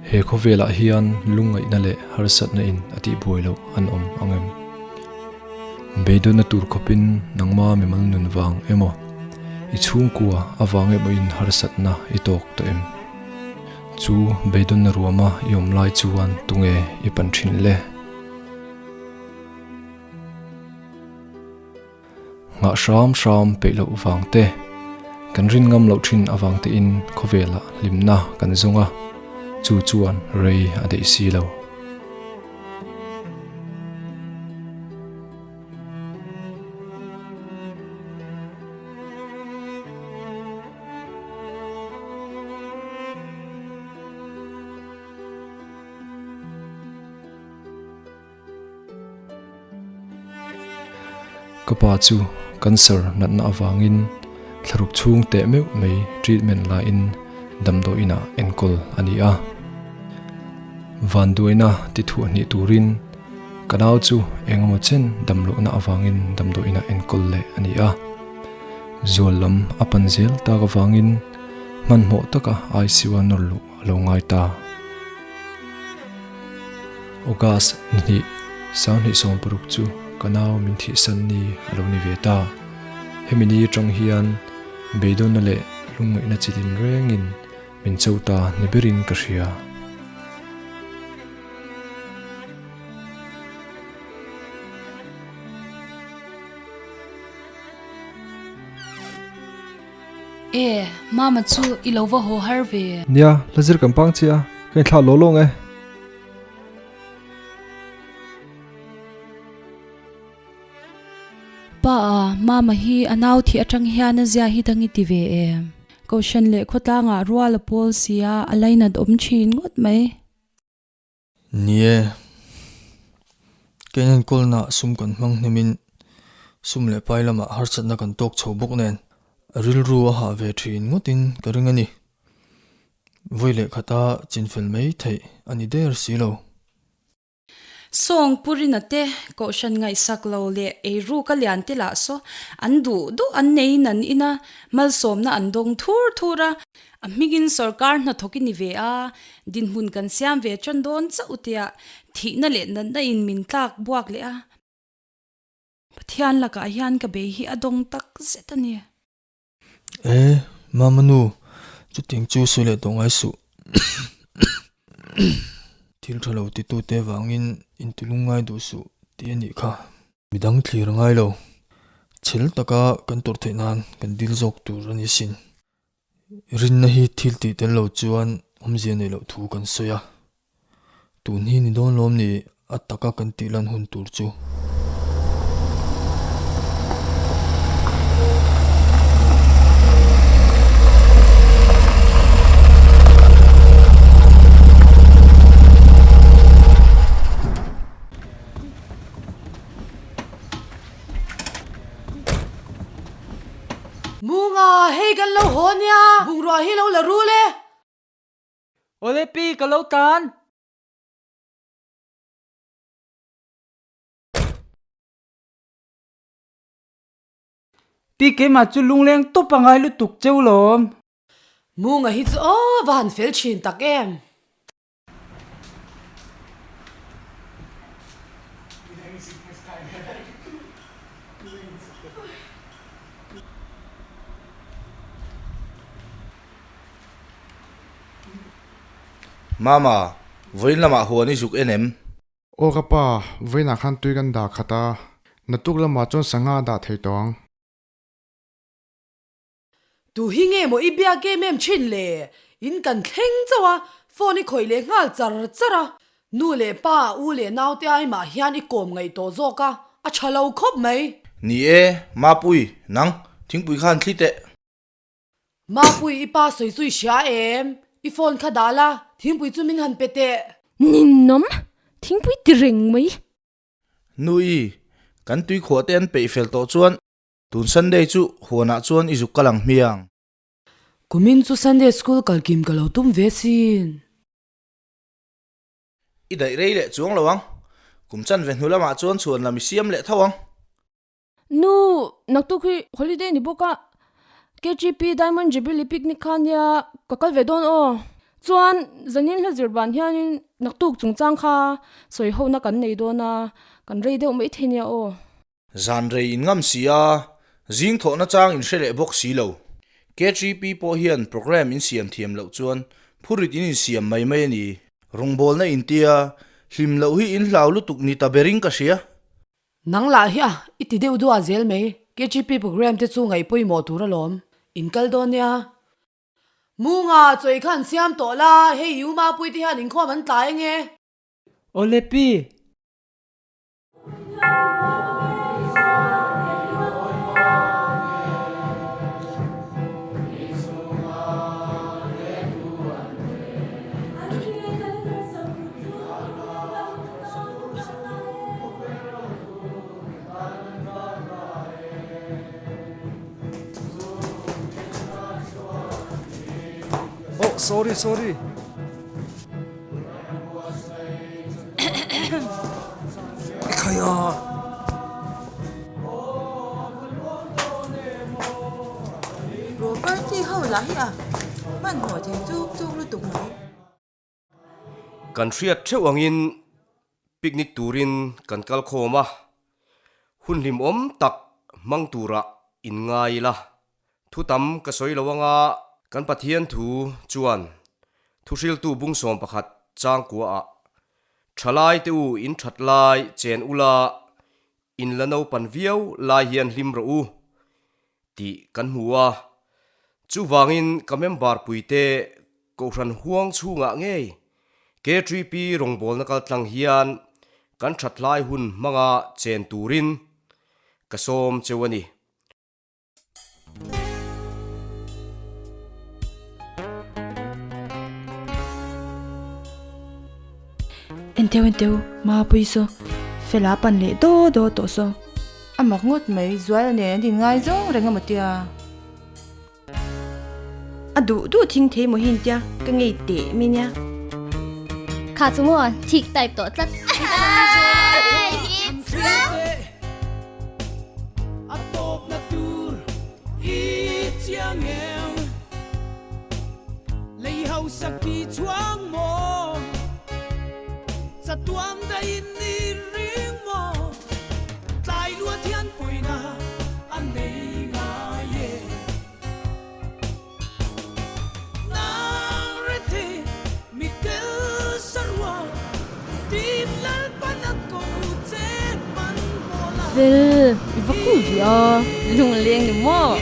He khawvelah hian lungngaihna leh harsatna in a tihbuai loh an awm ang em? Beidawnna tur khawpin nangma mimal nun vang emaw, i chhungkua avang emawin harsatna i tawk tawh em? Chu beidawnna ruama i awm lai chuan tunge i pan thin le? Nghah hram hram peih loh vang te, kan rin ngam loh thin avang tein khawvelah hlimna kan zawng a, chu chuan rei a daih si lo. Ka pa chu cancer natna avangin thlaruk chhung teh meuh mai treatment laiin damdawi inah enkawl a ni a. Vanduaina ti thuah hnih turin ka nau chu engemaw chen damlohna avangin damdawi inah enkawl leh a ni a. Zual lam a pan zel tak avangin hmanhmawh taka ICU a nawr luh a lo ngai ta. August ni hnih, 2016 chu ka nau min thihsan ni a lo ni ve ta. Hemi ni atang hian beidawnna leh lungngaihna chi din rengin min cho ta ni berin ka hria. E, Mama chu i lo va haw har ve. Nia, hla zir kan pang chiah a, ka inthlah law lawng e. Pa a, Mama hi a nau thih atang hian a zia hi dang i ti ve em? Kohhran leh khawtlangah rual a pawl sia, a lainat awm thin ngawt mai. Ni e, kein enkawlnaah sum kan hmang hnemin sum leh pai lamah harsatna kan tawk chho bawk nen rilru a hah ve thin ngawtin ka ring a ni. Vawi leh khata chinfel mai theih a ni der si lo. Sawng Purina te Kohhran ngaihsak lo leh eiruk a lian te lah saw an duh duh an neiin an in a, malsawmna an dawng thur thur a. A hmingin sorkar hnathawk i ni ve a, dinhmun kan siam ve tan dawn chauh tia thihna leh natna in min tlak buak leh a. Pathian lakah hian ka bei hi a dawng tak zet a ni. E, Mama nu, chutiang chu sawi leh tawh ngai suh. Thil tha lo titute vangin intulung ngai duh suh tih a nih kha. Midang thlir a ngai lo. Chhel taka kan tawrh theih nan kan dil zawk tur a ni sin. Rinna hi thil tih tel lo chuan awmzia neih loh thu kan sawi a. Tun hi ni dawn lawm ni a taka kan tih lan hun tur chu. Munga, hei kan lo haw nia, bungrua hi lo la rul e. Awle pi, ka lo tan. Pi keimah chu lungleng tawp a ngai lutuk cheu lawm. Munga hi chu aw va han fel thin tak em. Mama, vawiin lamah huan i zuk en em? Aw ka pa, vawiinah khan tui kan dah khat a, naktuk lamah chuan sangha a dah thei tawh ang. Tu hi nge maw i biak em em thin le? In kan thleng chauh a, phone i khawih leh nghal char char a. Nu leh pa, u leh naute ai mah hian i kawm ngaih tawh zawk a, a tha lo khawp mai. Ni e, Mapui, nang, thingpui khan thli teh. Mapui, i pa sawi chu i hria em? I phone kha dah la, thingpui chu min han pe teh. Ninawm, thingpui ti reng mai. Nui, kan tuikhuah te an peih fel tawh chuan Tun Sunday chu huanah chuan i zuk kal ang hmiang. Kumin chu Sunday school kal kim ka lo tum ve sin. I daih rei leh chuang lo ang. Kum chanve hnu lamah chuan chhuan lam i siam leh tho ang. Nu, naktuk hi holiday ni bawk a, KGP Diamond Jubilee picnic kha nia ka kal ve dawn aw. Chuan zanin hla zir ban hianin naktuk chungchang kha sawi hona kan nei dawn a, kan rei deuh mai thei nia aw. Zan rei in ngam si a, zing thawhna chang in hre leh bawk si lo. KTP pawh hian programme in siam thiam loh chuan phurit in insiam mai mai a ni. Rawngbawlna in tia, hlim loh hi in hlau lutuk ni ta berin ka hria. Nang lah hi a, i ti deuh duah zel mai. KTP programme te chu ngaih pawimawh tur alawm. In kal dawn nia. Munga, chawi khan siam tawh la, hei i Umapui te hian inkhawm an tlai ange. Awle pi. Oh sorry sorry. Ekhai a. Robert hi ho lah hi a hmanhmawh thei chuk chuk lutuk mai. Kan hriat theuh angin picnic turin kan kal khawm a, hun hlimawm tak hmang turah in ngai ila. Thu tam ka sawi lo anga kan Pathian thu chuan thuhriltu bungsawm pakhat changkuaah Thalai te u in that lai chen ula in la naupan viau lai hian hlim rawh u tih kan hmu a, chuvangin ka member puite Kohhran huang chhungah ngei KTP rawngbawlna kaltlang hian kan thatlai hun hmanga chen turin ka sawm cheu a ni. Enteu enteu Mapui saw Fela pan leh daw daw tawh saw. A mak ngawt mai, Zuala nen an inngaizawng reng emaw tia. A duh duh thing thei maw hi intia ka ngei teh mai nia. Kha chu maw thik type tawh tlat. Fel, i va kul ve a, lungleng ni maw?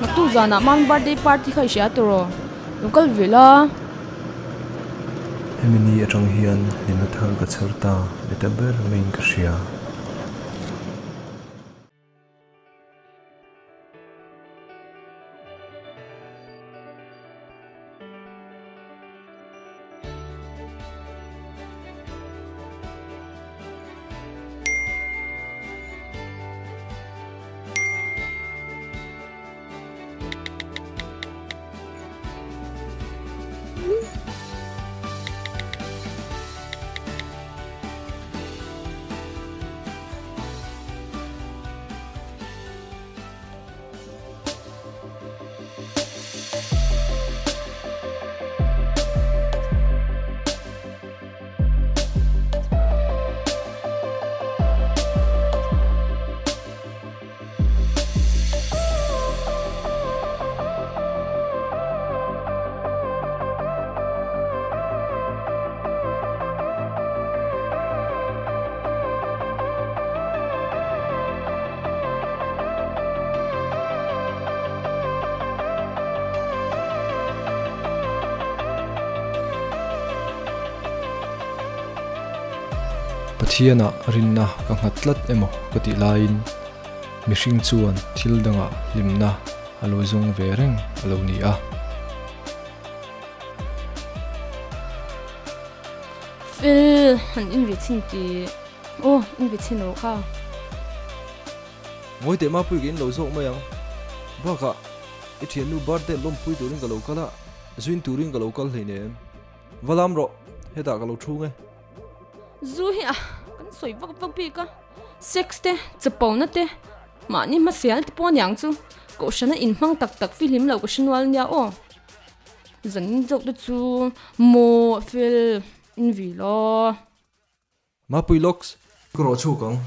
Naktuk zanah man birthday party kha i hria tawh raw, lo kal ve la. Hemi ni atang hian hlimna thar ka chhar ta ni ta ber maiin ka hria. Pathianah rinna ka nghat tlat emaw ka tih laiin mihring chuan thil dangah hlimna a lo zawng ve reng a lo ni a. Fel han in ve chhin tih. Aw in ve chhin rawh kha. Ngawi teh Mapui ka in lo zawk mai ang. Bakah i thiannu birthday lawmpui turin ka lo kal a, zuin turin ka lo kal hleinem. Va lam rawh, hetah ka lo thung e. Zu hi a kan sawi vak vak bik a, sex te, chapona te, mahni hmasial te pawh aniang chu Kohhrana inhmang tak tak fihlim lo ka hre nual nia aw. Zanin zawk te chu maw fel in vil a. Mapui lawks, ka rawh chhuk ang.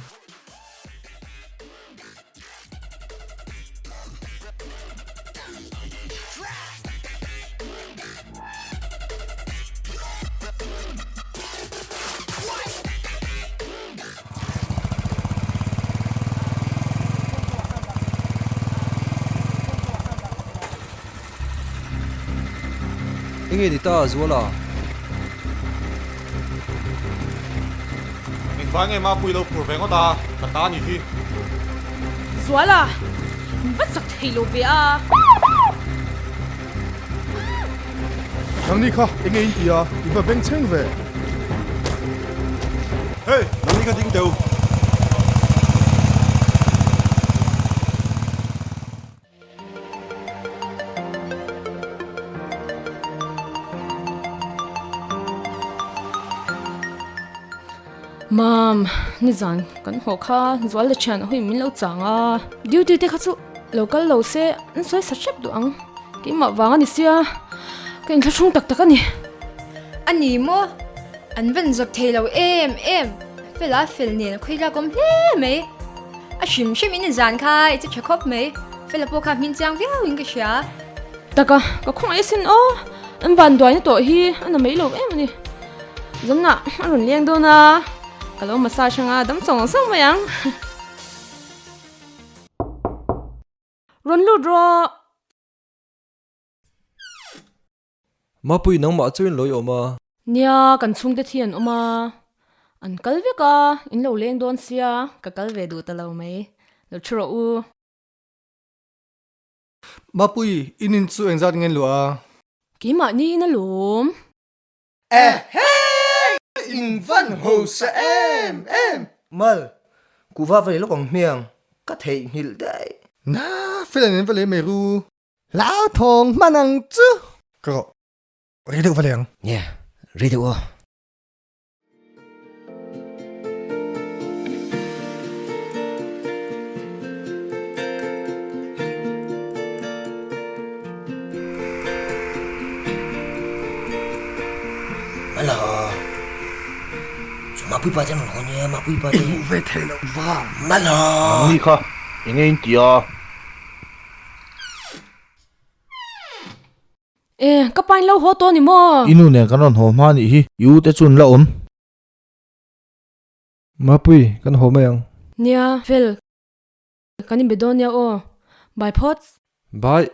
Enge ni ta Zuala? Engvang nge Mapui lo phur ve ngawt a, ka ta ni hi. Zuala, min va chak thei lo ve a. Nangni kha enge in ti a, i va beng chheng ve. Hey, nangni kha ding teu. Mam, nizan kan haw kha zual la thian a huin min lo chang a, duty te kha chu lo kal lo se an sawi sa hrep duh ang, keimah vang a ni sia, ka inthlahrung tak tak a ni. A ni maw? An van zawk thei lo em em, fela fel nen a khawilak awm hle mai. A hrim hrim in zan kha i che tha khawp mai, Fela pawh kha hmin chiang viau in ka hria. Taka, ka khawngaih asin aw, an van duaina tawh hi a na mai lo em a ni. Zanah a rawn leng dawn a, ka lo massage anga dam sawng sawng mai ang. Rawn lut rawh. Mapui nangmah chu in lo i awm a. Nia, kan chhungte thi an awm a, an kal vek a, in lo leng dawn sia, ka kal ve duh ta lo mai, lo thu rawh u. Mapui, in in chu engzat nge luah a? Keimahni in alawm. Ehee! In van hausa em em! Mal, kuhva va leh lawk ang hmiang, ka theihnghilh daih. Na, fel an en va leh mai ru. Hlauthawng hman ang chu. Ka rawh. Rei deuh va leh ang. Nia, rei deuh aw. Ala. Chu mapui pa te an rawn haw nia, mapui pa te. I hmuh ve thei loh vang. Mala. Nangni kha enge in ti a? E, ka pa in lo haw tawh ni maw? I nu nen kan rawn haw hma nih hi, i u te chu an la awm. Mapui, kan haw mai ang. Nia, Fel, kan inbe dawn nia aw. Bye phawt. Bye.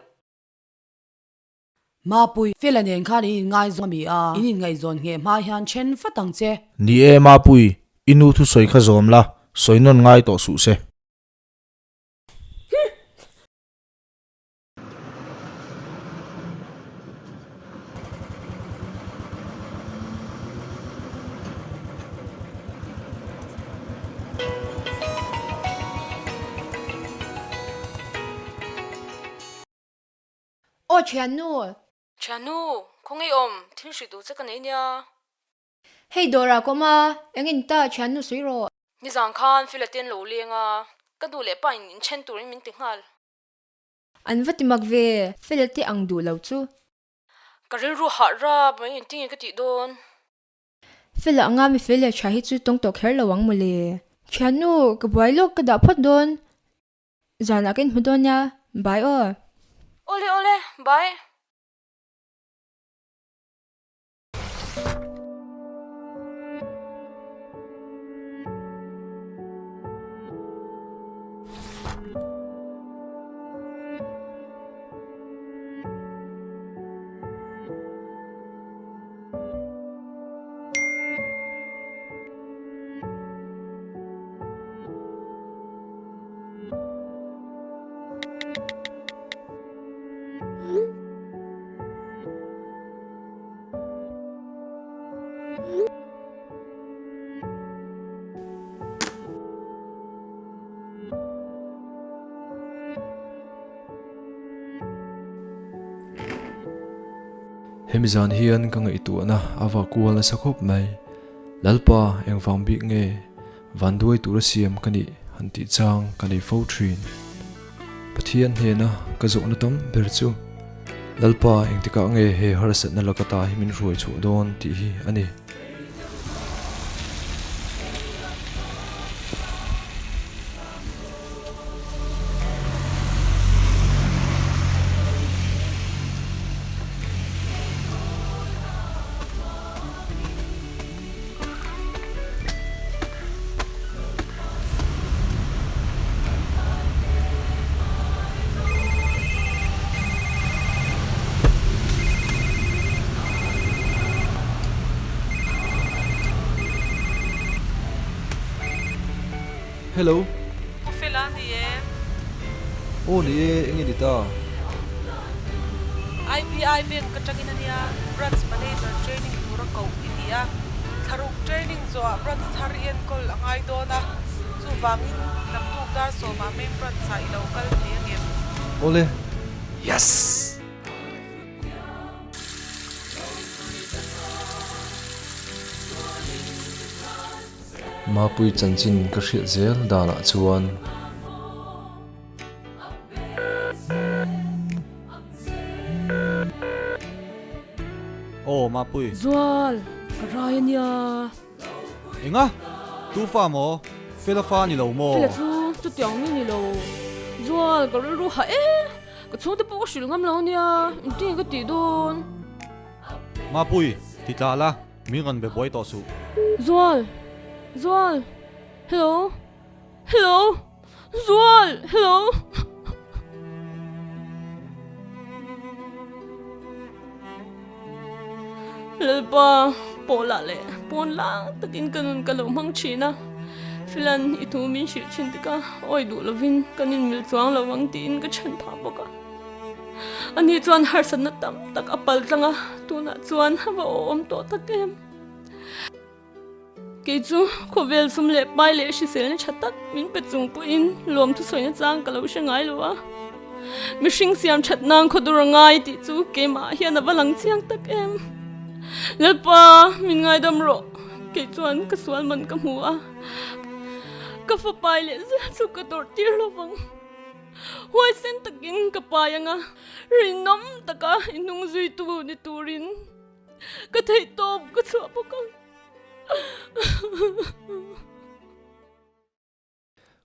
Mapui, Fela nen khan in inngaizawng a mi a, in inngaihzawn ngheh hma hian then fat ang che. Ni e Mapui, i nu thusawi kha zawm la, sawi nawn ngai tawh suh se. Aw thiannu! Thiannu, khawngaih awm, thil hrilh duh che ka nei nia. Hei dawrah ka awm a, eng in ta thiannu sawi rawh. Nizan khan Fila te an lo leng a, ka duh leh pa in inthen turin min ti nghal. An va ti mak ve, Fela te ang duh lo chu. Ka rilru hah rap mai engtin nge ka tih dawn. Fela anga mi fel leh tha hi chu tawng tawh kher lo ang mawle. Thiannu, ka buai lawk ka dah phawt dawn. Zanah ka inhmu dawn nia, bye aw. Awle awle, bye. Hemi zan hian ka ngaihtuahna a va kual nasa khawp mai. Lalpa engvang bik nge vanduai tura siam ka nih han tih chang ka nei fo thin. Pathian hnena ka zawhna tam ber chu. Lalpa engtikah nge he harsatna laka ta hi min hruai chhuah dawn tih hi a ni. Hello. Pu Fela ni e. Aw ni e, enge ni ta? IBI Bank atangin ania Branch Manager Training tura koh i ni a. Thlaruk training zawhah branch thar i enkawl a ngai dawn a, chuvangin naktuk dar sawmah main branch ah i lo kal thei angem? Awle. Yes! Mapui chanchin ka hriat zel danah chuan. Aw Mapui. Zual, ka rai a nia. Enga? Tu fa maw? Fela fa ni lo maw? Fela chu chutiang mi ni lo. Zual, ka rilru hah e. Ka chhungte pawh ka hrilh ngam lo nia. Engtin nge ka tih dawn? Mapui, ti tla la, min rawn be buai tawh suh. Zual! Zual! Hello! Hello! Zual! Hello! Lalpa, pawhlah leh pawn lang takin ka nun ka lo hmang thin a, Filan i thu min hrilh thin tikah awi duh lovin kan inmil chuang lo ang tiin ka chhan phah bawk a. Ani chuan harsatna tam tak a pal tlang a, tunah chuan a va awm tawh tak em. Kei chu khawvel sum leh pai leh hriselna tha tak min pe chung pawhin lawm thusawina chang ka lo hre ngai lo a. Mihring siam that nan khawdur a ngai tih chu keimah hian a va lang chiang tak em. Lalpa, min ngaidam rawh. Kei chuan ka sual man ka hmu a, ka fapai leh zel chu ka tawrh tir lo vang. Huaisen takin ka pai anga rinawm taka i hnung zuitu ni turin ka theihtawp ka chhuah bawk ang.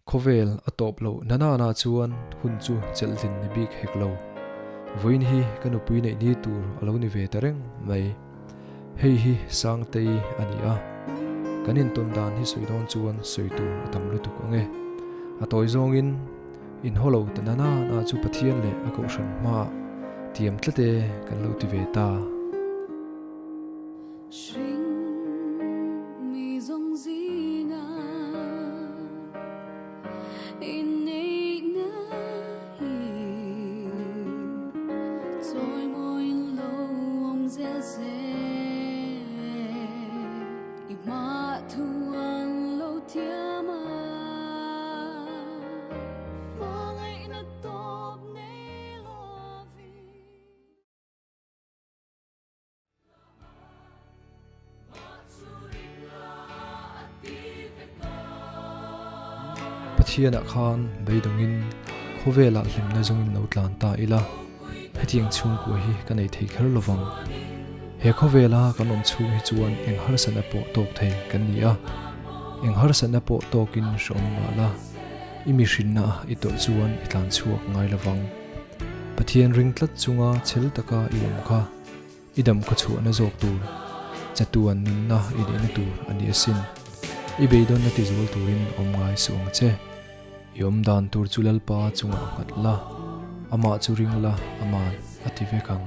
Khawvel a tawp loh na nana chuan hun chu chelhlin ni bik hek lo. Vawiin hi ka nupui neih ni tur a lo ni ve ta reng mai. Hei hi Sangtei a ni a, kan intawn dan hi sawi dawn chuan sawi tur a tam lutuk ang e. A tawi zawngin inhaw lo ta na na chu Pathian leh a Kohhran hmaah tiam tlat e kan lo ti ve ta. Pathianah khan beidawngin khawvelah hlimna zawngin lo tlan ta ila, hetiang chhungkua hi ka nei thei kher lovang. He khawvela kan awm chhung hi chuan eng harsatna pawh tawk thei kan ni a, eng harsatna pawh tawkin hreawm mah la, i mihrinna i tawrh chuan i tlan chhuak ngai lovang. Pathian ring tlat chunga chhel taka i awm kha. I dam khaw chhuahna zawk tur, chatuan nunna i neihna tur a ni asin. I beidawnna tizual turin awm ngai suh ang che. I awm dan tur chu Lalpa chungah nghat la, amah chu ring la, aman a ti vek ang.